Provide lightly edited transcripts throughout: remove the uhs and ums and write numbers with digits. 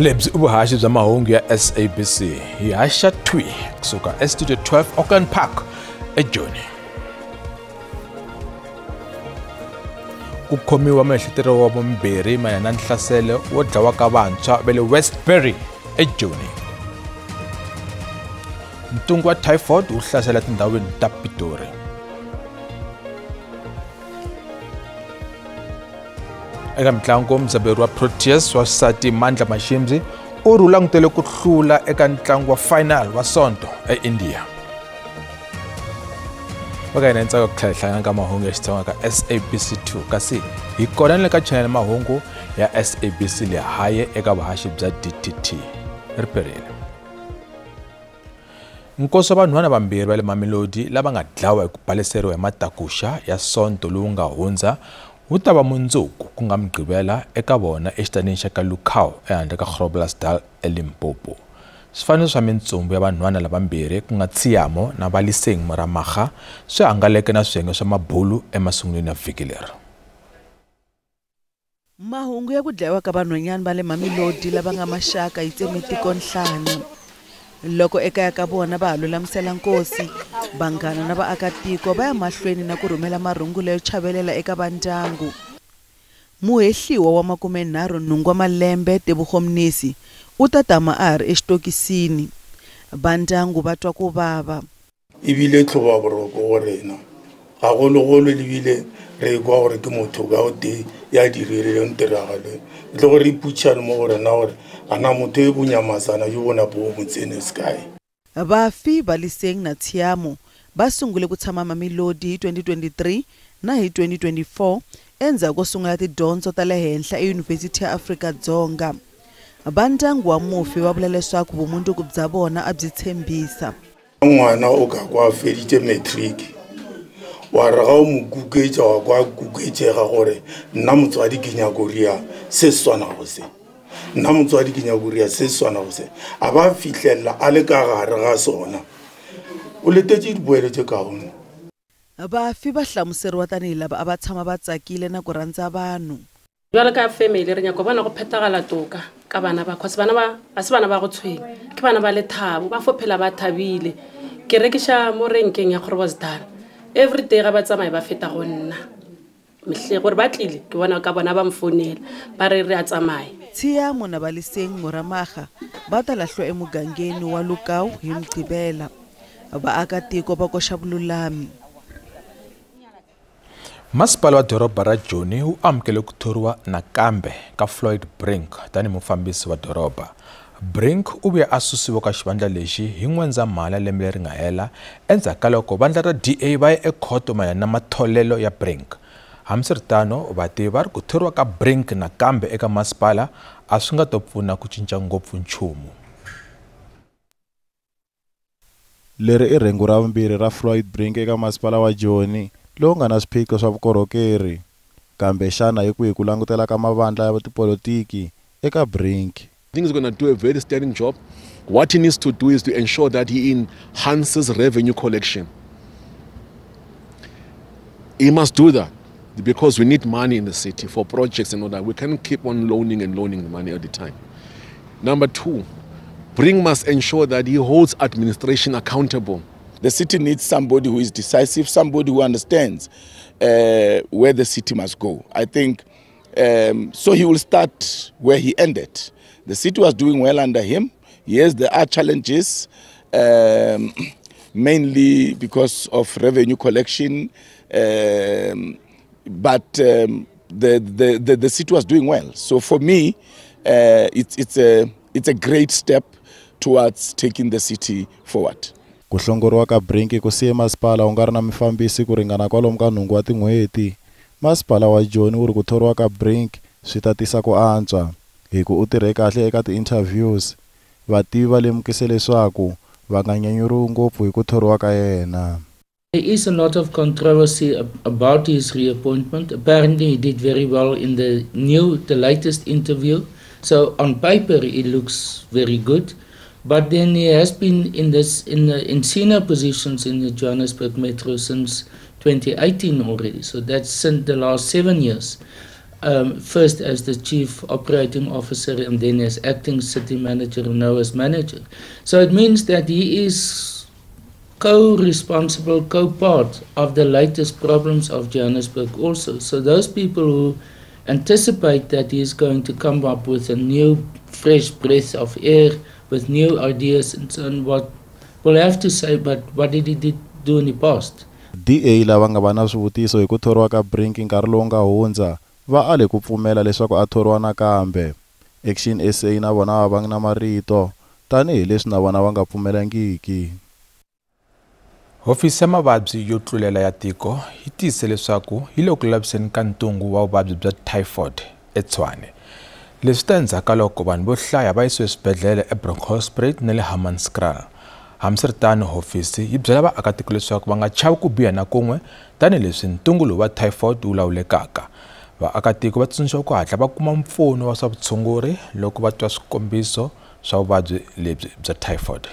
Lebyi i vuhaxi bya mahungu ya SABC hi haxa thwi kusuka eStudio 12 Auckland Park eJoni. Ku khomiwa maehleketelo wa vumbirhi mayelana na nhlaselo wo dlawa ka vantshwa va le Westbury eJoni. Ntungu wa typhoid wu hlasela tindhawini ta Pitori. Eka mitlangu, mudzaberi wa Proteas wa xisati Mandla Mashimbyi u ri u langutele ku hlula eka ntlangu wa final wa Sonto eIndia. Va ka hina ntsako ku tlhela hi hlangana ka mahungu ya Xitsonga ka SABC 2, kasi hi kona ni le ka channel mahungu ya SABC le haye eka vuhaxi bya DTT. Ri perile. Nkosi wa vanhwana vambirhi va le Mamelodi lava nga dlawa hi ku baleseriwa hi matakuxa ya Sonto lowu nga hundza wu ta va mundzuku ku nga Mugqivela eka vona exitanini xa ka Lukau ehandle ka Groblersdal eLimpopo. Swifaniso swa mintsumbu ya vanhwana lavambirhi ku nga Tshiamo na Valiseng Moramaga swi hangaleke na swiyenge swa mabulu emasungulweni ya vhiki leri. Mahungu ya ku dlayiwa ka vanhwanyana va le Mamelodi lava nga maxaka yi tseme tiko nhlana. Loko ekaya ka vona va ha lulamisela nkosi, vanghana na vaakatiko va ya mahlweni na ku rhumela marungula yo chavelela eka vandyangu. Muhehliwa wa 38 wa malembe Tebogo Mnisi u ta tama a ha ri exitokisini. Vandyangu va twa ku vava. Ebile tlhoba boroko go rena gagologolo lebile re kwa gore ke motho ka o tee ya dirileng tiragalo e tle gore iputšhane mo go rena gore ana motho e bonyamasana jo bona bo mo tsene sekae. Vafi Valiseng na Tshiamo va sungule ku tshama Mamelodi hi 2023 na hi 2024 endzhaku ko sungula tidyondzo ta le henhla eYunivhesiti ya Afrika-Dzonga. Vandyangu wa mufi va vula leswaku vumundzuku bya vona a byi tshembisa. Ngwana o ka kwa feditše matric wa re ga o mo kuketša wa kwa kuketšega gore nna motswadi ke nyako ria se swanago se, nna motswadi ke nyako ria se swanago se, a ba fihlelela a le ka gare ga sona o letetše dipoelo tše kaone. Vafi va hlamuseriwa tanihi lava a va tshama va tsakile na ku rhandza vanhu. Jwalo ka family re nyaka bona go phethagala toka ka bana ba, cause bana ba a se bana ba go tshwenya, ke bana ba lethabo, ba fo phela ba thabile. Ke rekiša mo renkeng ya Groblersdal every day ga ba tsamaye ba feta go nna mehle gore ba tlile ke bona ka bona ba mfonela ba re re a tsamaye. Tshiamo na Valiseng Moramaga va ta lahliwa emugangeni wa Lukau hi Mugqivela. Vaakatiko va koxa vululami. Masipala wa doroba ra Joni wu amukele ku thoriwa nakambe ka Floyd Brink tanihi mufambisi wa doroba. Brink u vuye a susiwa ka xivandla lexi hi N'wendzamhala lembe leri nga hela endzhaku ka loko vandla ra DA va ye ekhoto mayelana na matholelo ya Brink. Hambiswiritano, vativi va ri ku thoriwa ka Brink nakambe eka masipala a swi nga to pfuna ku cinca ngopfu nchumu. Leri i rhengu ra vumbirhi ra Floyd Brink eka masipala wa Joni lowu nga na swiphiqo swa vukorhokeri. Kambe xana hi kwihi ku langutela ka mavandla ya tipolotiki eka Brink? I think he's going to do a very sterling job. What he needs to do is to ensure that he enhances revenue collection. He must do that because we need money in the city for projects and all that. We can't keep on loaning and loaning money all the time. Number two, Brink must ensure that he holds administration accountable. The city needs somebody who is decisive, somebody who understands where the city must go. I think so he will start where he ended. The city was doing well under him. Yes, there are challenges, mainly because of revenue collection, but the city was doing well. So for me, it's a great step towards taking the city forward. Ku hlongoriwa ka Brink ku siye masipala wu nga ri na mufambisi ku ringana kwalomu ka 8 wa tin'hweti. Masipala wa Joni wu ri ku thoriwa ka Brink swi ta tisa ku antswa hi ku u tirhe kahle eka ti-interviews. Vativi va lemukise leswaku va nga nyanyuriwi ngopfu hi ku thoriwa ka yena. There is a lot of controversy about his reappointment. Apparently he did very well in the latest interview. So on paper it looks very good. But then he has been in senior positions in the Johannesburg Metro since 2018 already. So that's since the last 7 years. First as the chief operating officer and then as acting city manager and now as manager. So it means that he is co-responsible, co-part of the latest problems of Johannesburg also. So those people who anticipate that he is going to come up with a new fresh breath of air, with new ideas and so on, what we'll have to say, but what did he do in the past? DA lava nga va na swivutiso hi ku thoriwa ka Brink nkarhi lowu nga hundza va ale ku pfumela leswaku a thoriwa nakambe. Action SA na vona va nga na marito tanihileswi na vona va nga pfumelangiki. Hofisi ya mavabyi yo tlulela ya tiko yi tiyise leswaku yi le ku laviseni ka ntungu wa vuvabyi bya typhoid eTshwane. Leswi ta endzhaku ka loko vanhu vo hlaya va yisiwe eswibedhlele eBronkhorstspruit na le Hammanskraal. Hambiswiritano, hofisi yi byela vaakatiko leswaku va nga chavi ku biha na kun'we tanihileswi ntungu lowu wa typhoid wu lawulekaka. Vaakatiko va tsundzuxiwa ku hatla va kuma mpfuno wa swa vutshunguri loko va twa swikombiso swa vuvabyi lebyi bya typhoid.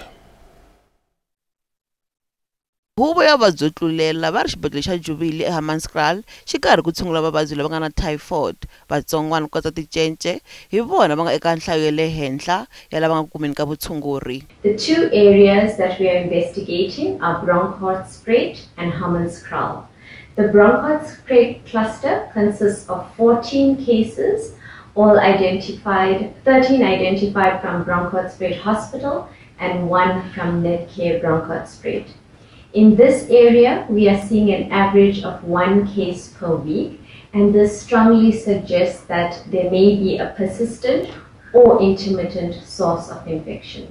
Huvo ya vuvabyi byo tlulela va ri xibedhlele xa Jubilee eHammanskraal xi karhi ku tshungula vavabyi lava nga na typhoid. Vatsongwana ku katsa tincece hi vona va nga eka nhlayo ya le henhla ya lava nga kumeni ka vutshunguri. The two areas that we are investigating are Bronkhorstspruit and Hammanskraal. The Bronkhorstspruit cluster consists of 14 cases, all identified, 13 identified from Bronkhorstspruit Hospital and 1 from Netcare Bronkhorstspruit. In this area, we are seeing an average of 1 case per week, and this strongly suggests that there may be a persistent or intermittent source of infection.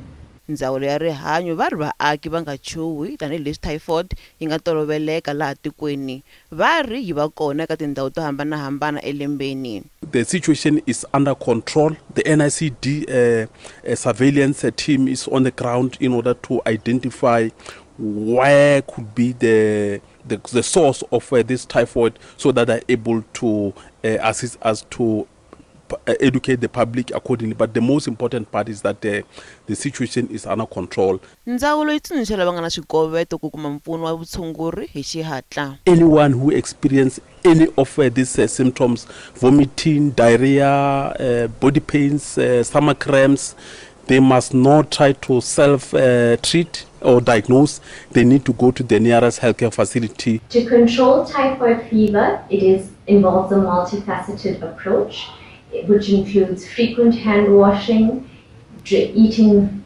Ndzawulo ya rihanyo va ri vaaki va nga chuhi tanihileswi typhoid yi nga toloveleka laha tikweni, va ri yi va kona eka tindhawu to hambanahambana elembeni. The situation is under control. The NICD surveillance team is on the ground in order to identify where could be the source of this typhoid, so that they're able to assist us to educate the public accordingly. But the most important part is that the situation is under control. Ndzawulo yi tsundzuxa lava nga na swikoweto ku kuma mpfuno wa vutshunguri hi xihatla. Anyone who experiences any of these symptoms, vomiting, diarrhea, body pains, stomach cramps, they must not try to self-treat or diagnose. They need to go to the nearest healthcare facility. To control typhoid fever, it involves a multifaceted approach, which includes frequent hand washing, drinking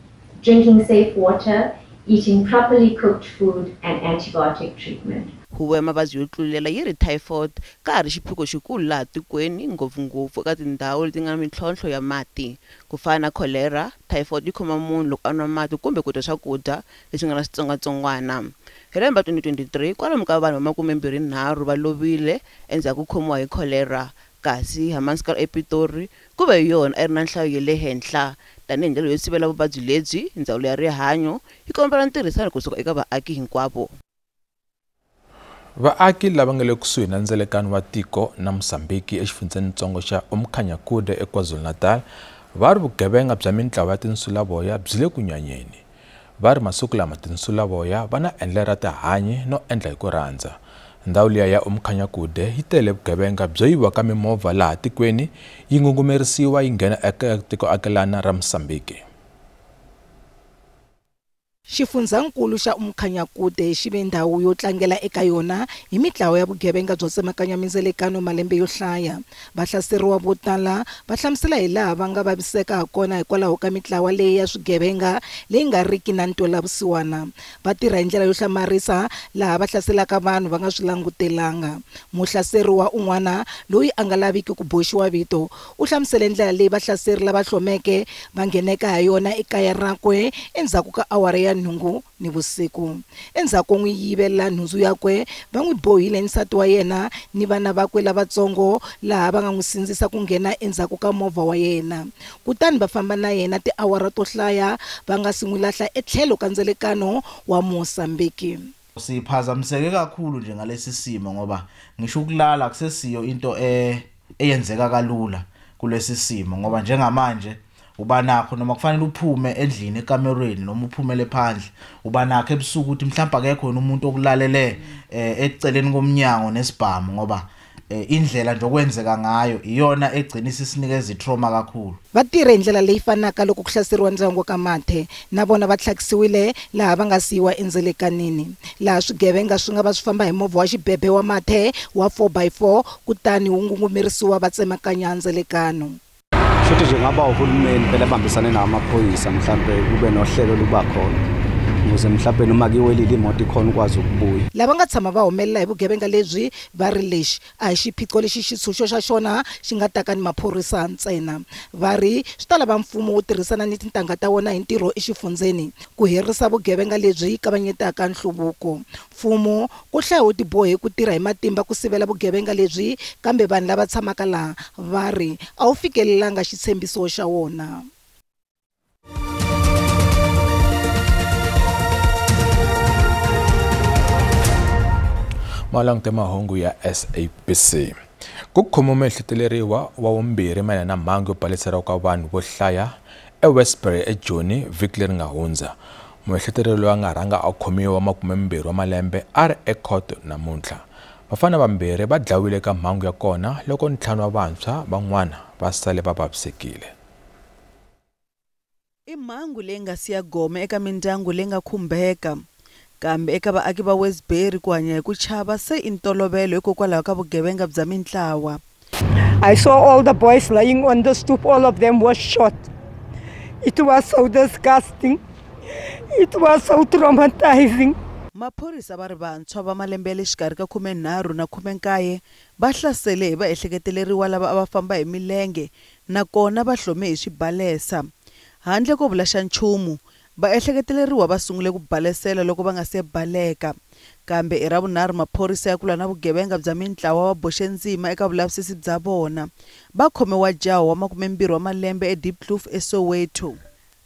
safe water, eating properly cooked food, and antibiotic treatment. Huvo ya mavabyi yo tlulela yi ri typhoid ka ha ri xiphiqo xikulu laha tikweni, ngopfungopfu eka tindhawu leti nga na mintlhontlho ya mati. Ku fana na kholera, typhoid yi khoma munhu loko a nwa mati kumbe ku dya swakudya leswi nga na switsongwatsongwana. Hi lembe ra 2023, kwalomu ka vanhu va 23 va lovile endzhaku ko khomiwa hi kholera, kasi Hammanskraal ePitori ku ve hi yona a ri na nhlayo ya le henhla. Tanihi ndlela yo sivela vuvabyi lebyi, ndzawulo ya rihanyo yi kombela ntirhisano kusuka eka vaaki hinkwavo. Vaaki lava nga le kusuhi na ndzelekano wa tiko na Mozambiki exifundzenitsongo xa Umkhanyakude eKwaZulu-Natal va ri vugevenga bya mintlawa ya tinsulavoya byi le ku nyanyeni. Va ri masiku lama tinsulavoya va na endlelo ra tihanyi no endla hi ku rhandza. Ndhawu liya ya Umkhanyakude yi tele vugevenga byo yiviwa ka mimovha laha tikweni yi ngungumerisiwa yi nghena eka tiko akelana ra Mozambiki. Xifundzankulu xa Umkhanyakude xi ve ndhawu yo tlangela eka yona hi mitlawa ya vugevenga byo tsemakanya mindzelekano malembe yo hlaya. Vahlaseriwa vo tala va hlamusela hi laha va nga vaviseka hakona hikwalaho ka mitlawa leyi ya swigevenga leyi nga riki na ntwelavusiwana. Va tirha hi ndlela yo hlamarisa laha va hlaselaka vanhu va nga swi langutelanga. Muhlaseriwa un'wana loyi a nga laviki ku boxiwa vito u hlamusele ndlela leyi vahlaseri lava hlomeke va ngheneka ha yona ekaya rakwe endzhaku ka awara ya 8 ni vusiku. Endzhaku ko n'wi yivela nhundzu yakwe, va n'wi bohile nsati wa yena ni vana vakwe lavatsongo laha va nga n'wi sindzisa ku nghena endzhaku ka movha wa yena. Kutani va famba na yena tiawara to hlaya va nga si n'wi lahla etlhelo ka ndzelekano wa Mozambiki. Siphazamiseke kakhulu nje ngalesi simo ngoba ngisho ukulala kusesiyo into eyenzeka kalula kulesi simo ngoba njengamanje uba nakho noma kufanele uphume endlini ekamerweni noma uphumele phandle uba nakho ebusuku ukuthi mhlawumbe akekho yena umuntu okulalele eceleni komnyango nesibhamu ngoba Indlela nje okwenzeka ngayo iyona egcina isinikeza itrauma kakhulu. Va tirhe hi ndlela leyi fanaka loko ku hlaseriwa ndyangu ka Mathe na vona va tlhakisiwile laha va nga siyiwa endzelekanini, laha swigevenga swi nga va swi famba hi movha wa xibebe wa Mathe wa 4x4 kutani wu ngungumerisiwa va tsemakanya ndzelekano. Futhi nje ngaba uhulumeni phela bambisane namaphoyisa mhlambe kube nohlelo luba khona ukuze mhlambe noma kuyiwelile imoto ikhona ukwazi ukubuya. Lava nga tshama va humelela hi vugevenga lebyi va ri lexi a hi xiphiqo lexi xitshunxo xa xona xi nga taka ni maphorisa ntsena. Va ri swi ta lava mfumo wu tirhisana ni tintangha ta wona hi ntirho exifundzeni ku herisa vugevenga lebyi kavanyetaka nhluvuko. Mfumo ku hlaya wu tibohe ku tirha hi matimba ku sivela vugevenga lebyi, kambe vanhu lava tshamaka laha va ri a wu fikelelanga xitshembiso xa wona. Malangute mahungu ya SABC. Ku khomiwa muehleketeleriwa wa vumbirhi mayelana na mhangu yo baleseriwa ka vanhu vo hlaya eWestbury eJoni vhiki leri nga hundza. Muehleketeleriwa loyi a nga rhanga a khomiwa 20 wa malembe a ri ekhoto namuntlha. Vafana vambirhi va dlawile ka mhangu ya kona loko ntlhanu wa vantshwa van'wana va sale va vavisekile. I mhangu leyi nga siya gome eka mindyangu leyi nga khumbeka. Kambe eka vaaki va Westbury ku hanya hi ku chava se i ntolovelo hikokwalaho ka vugevenga bya mintlawa. I saw all the boys lying on the stoop, all of them were shot. It was so disgusting. It was so traumatizing. Maphorisa va ri vantshwa va malembe ya le xikarhi ka 13 na 19 va hlasele hi vaehleketeleriwa lava a va famba hi milenge nakona va hlome hi swibalesa. Handle ko vula xa nchumu, vaehleketeleriwa va sungule ku balesela loko va nga se baleka. Kambe i Ravunharhu maphorisa ya ku lwa na vugevenga bya mintlawa va boxe ndzima eka vulavisisi bya vona. Va khomiwa jaha wa 22 wa malembe eDiepkloof eSoweto.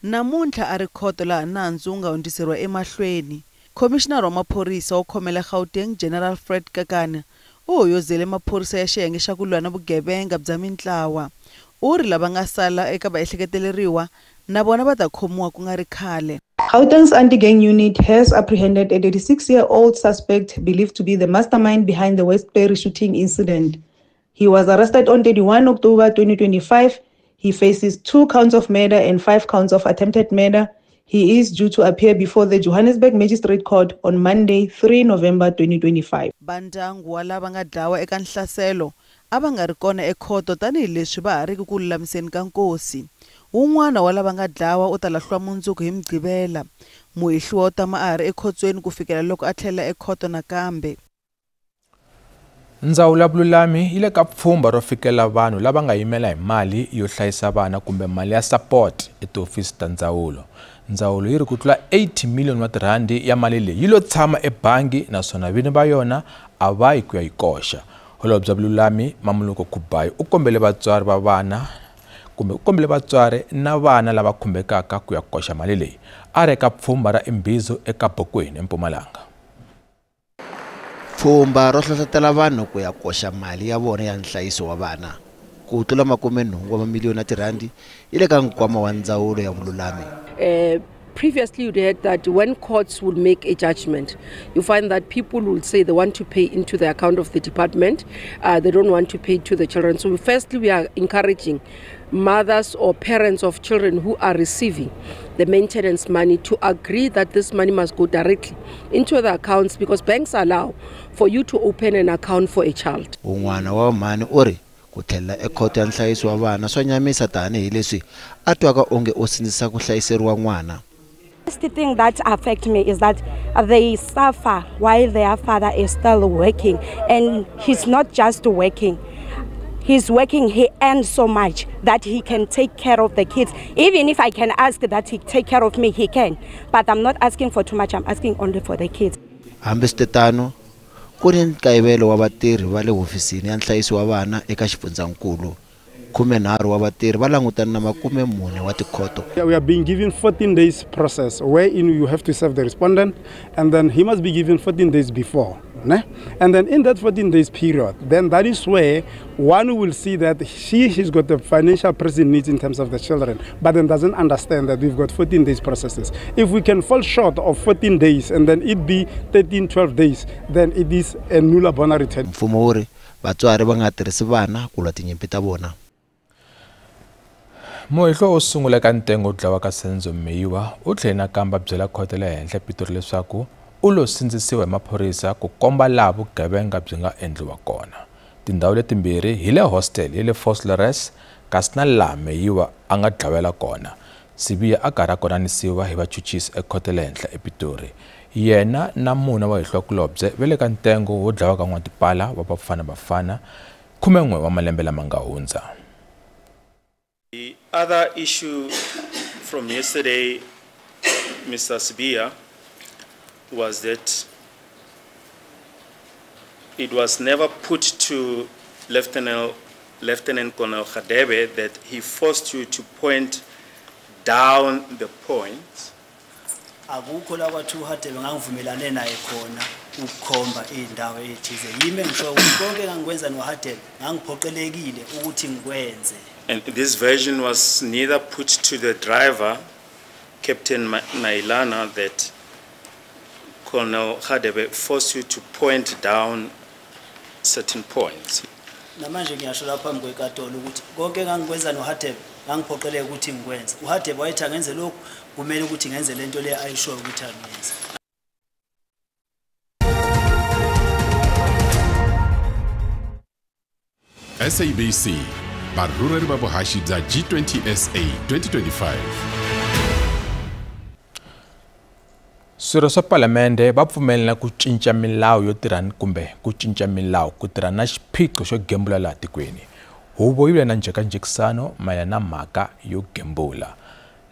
Namuntlha a ri khoto laha nandzu wu nga hundziseriwa emahlweni. Khomishinara wa maphorisa wo khomela Gauteng General Fred Kakana u hoyozele maphorisa ya xiyenge xa ku lwa na vugevenga bya mintlawa. U ri lava nga sala eka vaehleketeleriwa na vona va ta khomiwa ku nga ri khale. Gauteng's anti-gang unit has apprehended a 36-year-old suspect believed to be the mastermind behind the Westbury shooting incident. He was arrested on 31 October 2025. He faces 2 counts of murder and 5 counts of attempted murder. He is due to appear before the Johannesburg Magistrate Court on Monday, 3 November 2025. Bandyangu wa lava nga dlawa eka nhlaselo a va nga ri kona ekhoto tanihileswi va ha riki ku lulamiseni ka nkosi. Wun'wana wa lava nga dlawa u ta lahliwa mundzuku hi Mugqivela. Muhehliwa u tama a ha ri ekhotsweni ku fikela loko a tlhela ekhoto nakambe. Ndzawulo ya vululami yi le ka pfhumba ro fikela vanhu lava nga yimela hi mali yo hlayisa vana kumbe mali ya support etihofisi ta ndzawulo. Ndzawulo yi ri ku tlula 80 million wa tirhandi ya mali leyi yi lo tshama ebangi naswona vini va yona a va yi ku ya yi koxa. Holobye vululami Mamoloko Kubayi u kombele vatswari va vana kumbe u kombele vatswari na vana lava khumbekaka ku ya koxa mali leyi. A ri eka pfhumba ra Imbizo eka Bokweni eMpumalanga. Pfhumba ro hlohlotela vanhu ku ya koxa mali ya vona ya nhlayiso wa vana ku tlula 18 wa mamiliyoni ya tirhandi yi le ka nkwama wa ndzawulo ya vululami. Previously, you'd heard that when courts would make a judgment, you find that people will say they want to pay into the account of the department, they don't want to pay to the children. So firstly, we are encouraging mothers or parents of children who are receiving the maintenance money to agree that this money must go directly into the accounts, because banks allow for you to open an account for a child. Un'wana wa mhani u ri ku tlhelela ekhoto ya nhlayiso wa vana swa nyamisa tanihileswi a twaka onge u sindzisa ku hlayiseriwa n'wana. The thing that affects me is that they suffer while their father is still working, and he's not just working. He's working, he earns so much that he can take care of the kids. Even if I can ask that he take care of me, he can. But I'm not asking for too much, I'm asking only for the kids. Hambiswiritano, ku ni nkayivelo wa vatirhi va le hofisini ya nhlayiso wa vana eka xifundzankulu. 13 wa vatirhi va langutana na 40 wa tikhoto. We are being given 14 days process wherein you have to serve the respondent, and then he must be given 14 days before. Ne? And then in that 14 days period, then that is where one will see that she's got the financial pressing needs in terms of the children, but then doesn't understand that we've got 14 days processes. If we can fall short of 14 days and then it be 13, 12 days, then it is a nulla bona return. Mfumo wu ri Vatswari va nga tirhisi vana ku lwa tinyimpi ta vona. Muhehliwa wo sungula eka ntengo wo dlawa ka Senzo Meyiwa u tlhele nakambe a byela khoto ya le henhla ePitori leswaku u lo sindzisiwa hi maphorisa ku komba laha vugevenga byi nga endliwa kona. Tindhawu letimbirhi hi le hostel ya le Vosloorus kasi na laha Meyiwa a nga dlawela kona. Sibiya a karhi a konanisiwa hi vachuchisi ekhoto ya le henhla ePitori. Yena na mune wa hehliwakulobye va le ka ntengo wo dlawa ka N'watipala wa Bafana Bafana 11 wa malembe lama nga hundza. The other issue from yesterday, Mr. Sibiya, was that it was never put to Lieutenant Colonel Hadebe that he forced you to point down the point. Akukho la kwathiwa uHadebe ngangivumelane naye khona ukukhomba indawo ethize. Yimi ngisho ukuthi konke engangikwenza noHadebe ngangiphoqelekile ukuthi ngikwenze. And this version was neither put to the driver, Captain Nailana, that Colonel Hadebe forced you to point down certain points. Namanje ngiyasho lapha phambi kwekatolo ukuthi konke engangikwenza noHadebe ngangiphoqeleka ukuthi ngikwenze. uHadebe wayethi angenze lokhu, kumele ukuthi ngenze lento le ayishoyo ukuthi angiyenze. SABC, varhurheri va vuhaxi bya G20 SA 2025. Swirho swa palamende va pfumelela ku cinca milawu yo tirha kumbe ku cinca milawu ku tirha na xiphiqo xo gembula laha tikweni. Huvo yi vile na njhekanjhekisano mayelana na mhaka yo gembula.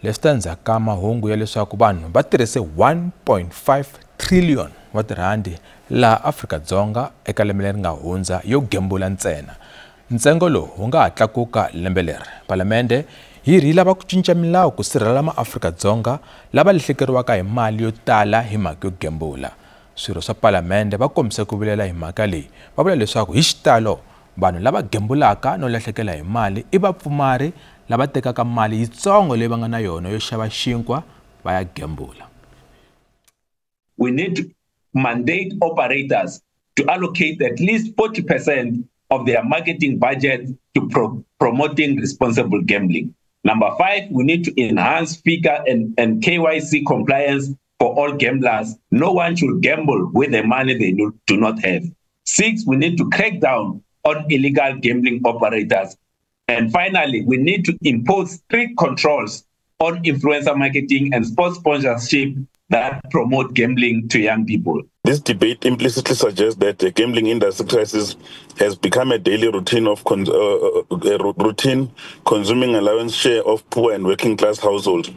Leswi ta endzhaku ka mahungu ya leswaku vanhu va tirhise 1.5 trillion wa tirhandi laha Afrika-Dzonga eka lembe leri nga hundza yo gembula ntsena. Ntsengo lowu wu nga ha tlakuka lembe leri. Palamende yi ri lava ku cinca milawu ku sirhelela maAfrika-Dzonga lava lahlekeriwaka hi mali yo tala hi mhaka yo gembula. Swirho swa palamende va kombise ku vilela hi mhaka leyi, va vula leswaku hi xitalo vanhu lava gembulaka no lahlekela hi mali i vapfumari lava tekaka mali yitsongo leyi va nga na yona yo xava xinkwa va ya gembula. We need to mandate operators to allocate at least 40% of their marketing budget to promoting responsible gambling. Number 5, we need to enhance FICA and KYC compliance for all gamblers. No one should gamble with the money they do not have. 6, we need to crack down on illegal gambling operators. And finally, we need to impose strict controls on influencer marketing and sports sponsorship that promote gambling to young people. This debate implicitly suggests that the gambling industry crisis has become a daily routine of routine consuming allowance share of poor and working class household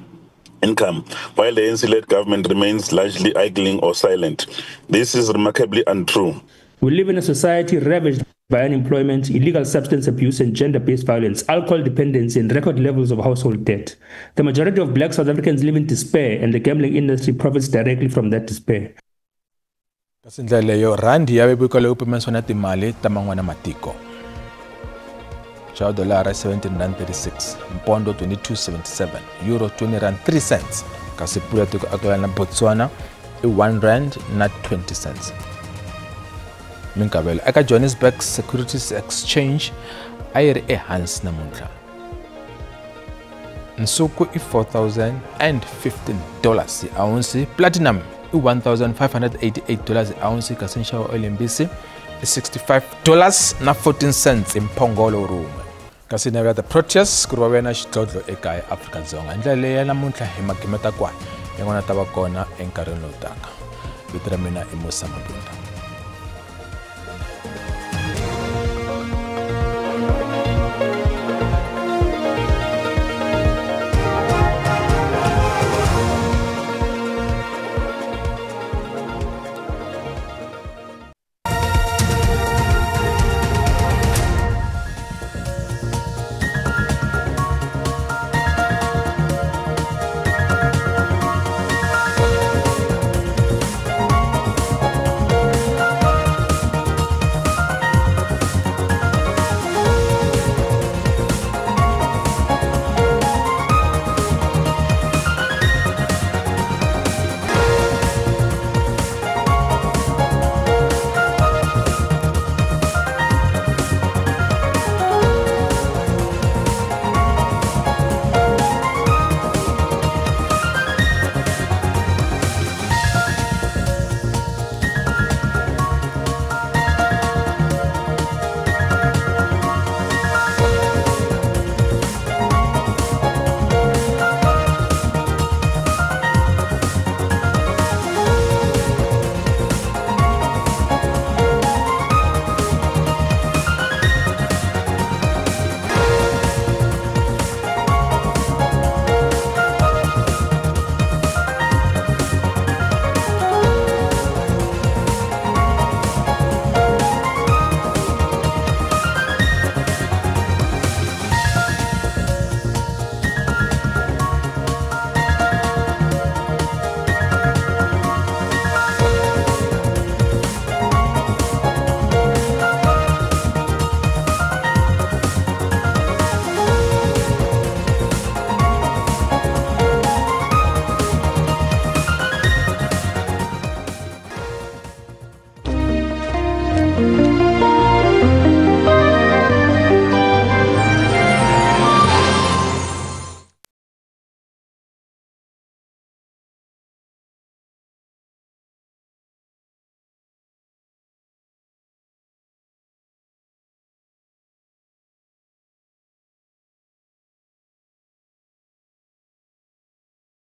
income, while the ANC-led government remains largely idling or silent. This is remarkably untrue. We live in a society ravaged by unemployment, illegal substance abuse and gender-based violence, alcohol dependency and record levels of household debt. The majority of black South Africans live in despair, and the gambling industry profits directly from that despair. Kasi ndlela leyo randi ya vevuka leyi pimanisiwa na timali ta man'wana matiko. Xava dolara 17.36, mpondo 22.77, euro 20.3 cents, kasi pula tiko akelana na Botswana i 1 rand na 20 cents. Minkavelo eka Johannesburg Securities Exchange a yi ri ehansi namuntlha. Nsuku i $4,015 hi ounce, platinum i $1,588 hi ounce, kasi nxavo wa olimpisi i $65 na 14 cents hi mphongolo wun'we. Kasi navela the Proteas ku ri va vuya na xidlodlo ekaya Afrika-Dzonga. Hi ndlela leyi ya namuntlha hi magimeta kwala yan'wana ta va kona enkarhini lowu taka. Vito ra mina i Musa Mabunda.